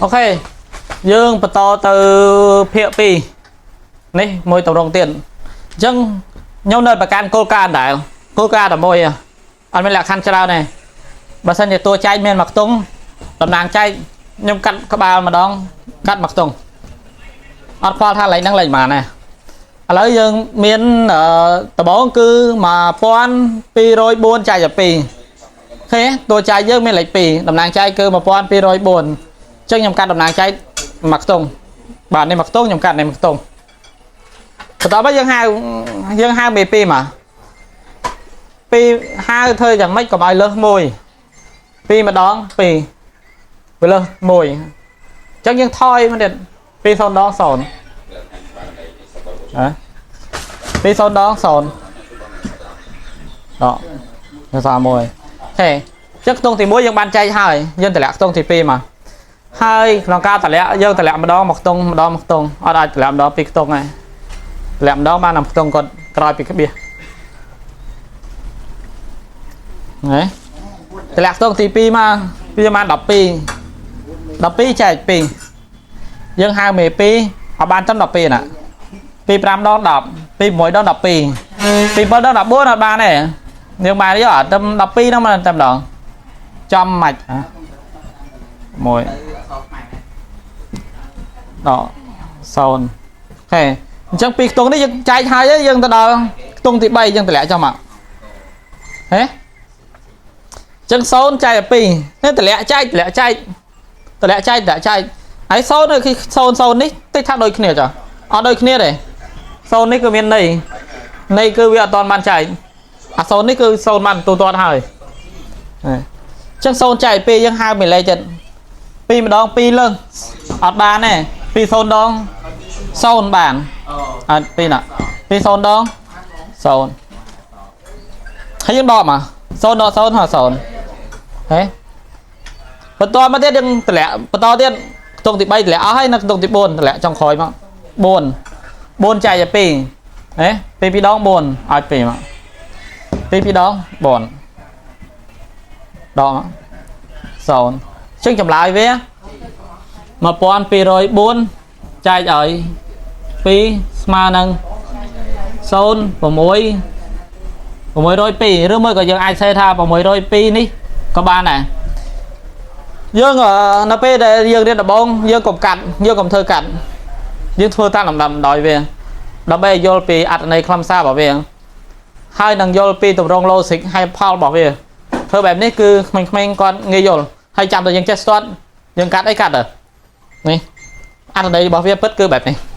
OK យើងបន្តទៅភាគ2នេះមួយតម្រងទៀតអញ្ចឹងខ្ញុំនៅប្រកាន់គោលការណ៍ដែរគោលការណ៍តែមួយអត់មានលក្ខខណ្ឌច្រើនទេបើសិនជាតួចែកមានមួយខ្ទង់តំណាងចែកខ្ញុំកាត់ក្បាលម្ដងកាត់មួយខ្ទង់អត់ខ្វល់ថាលេខហ្នឹងលេខប៉ុន្មានទេឥឡូវយើងមានដំបូងគឺ1204ចែកឲ្យ2ឃើញតួចែកយើងមានលេខ2តំណាងចែកគឺ1204ចឹងខ្ញុំកាត់តំណាងចែកមួយខ្ទង់បាទនេះមួយខ្ទង់ខ្ញុំកាត់នេះមួយខ្ទង់បន្ទាប់មកយើងហៅយើងហៅមេ2មក2ហៅធ្វើយ៉ាងម៉េចកុំឲ្យលើស1 2ម្ដង2វាលើស1អញ្ចឹងយើងថយមកទៀត2 0ដង0ហ៎2 0ដង0ដកភាសាមួយហេអញ្ចឹងខ្ទង់ទី1យើងបានចែកហើយយើងតម្លាក់ខ្ទង់ទី2មកហើយក្នុងការតម្លាក់យើងតម្លាក់ម្ដងមួយខ្ទង់ម្ដងមួយខ្ទង់អត់អាចតម្លាក់ម្ដងពីរខ្ទង់ទេតម្លាក់ម្ដងបានតែខ្ទង់គាត់ក្រោយពីក្បៀសហ៎តម្លាក់ខ្ទង់ទី2មកវាបាន12 12ចែក2យើងហៅមេ2ឲ្យបានត្រឹម12ណា2 5ដង10 2 6ដង12 2 7ដង14អត់បានទេយើងបានទេអត់ត្រឹម12ហ្នឹងមកតែម្ដងចំម៉ាច់ហ៎1ដក0ហេអញ្ចឹងពីខ្ទង់នេះយើងចែកហើយយើងទៅដល់ខ្ទង់ទី3យើងតម្លាក់ចុះមកហេអញ្ចឹង0ចែក2នេះតម្លាក់ចែកតម្លាក់ចែកតម្លាក់ចែកតម្លាក់ចែកហើយ0នេះគឺ0 0នេះតិចថាដូចគ្នាចាអត់ដូចគ្នាទេ0នេះគឺមានន័យន័យគឺវាអត់តាន់បានចែកអា0នេះគឺ0បានទូទាត់ហើយអញ្ចឹង0ចែក2យើងហៅមួយលេខទៀត2ម្ដង2លើសអត់បានទេ2 0ដង0បានអត់2ណា2 0ដង0ហើយយើងដកមក0ដក0ហៅ0ហេបន្តមកទៀតយើងតម្លាក់បន្តទៀតខ្ទង់ទី3តម្លាក់អស់ហើយនៅខ្ទង់ទី4តម្លាក់ចុងក្រោយមក4 4ចែកឲ្យ2ហេ2 2ដង4ឲ្យ2មក2 2ដង4ដកមក0អញ្ចឹងចម្លើយវា1204ចែកឲ្យ2ស្មើនឹង0 6 602ឬមួយក៏យើងអាចសេថា602នេះក៏បានដែរយើងនៅពេលដែលយើងរៀនដំបូងយើងកុំកាត់យើងកុំធ្វើកាត់យើងធ្វើតាមលំដាប់លំដោយវាដើម្បីឲ្យយល់ពីអត្ថន័យខ្លឹមសាររបស់វាហើយនឹងយល់ពីទម្រង់ logic ហើយផលរបស់វាធ្វើបែបនេះគឺក្មេងៗគាត់ងាយយល់ហើយចាំតែយើងចេះស្ទាត់យើងកាត់អីកាត់ទៅនេះអត្ថន័យរបស់វាពិតគឺបែបនេះ។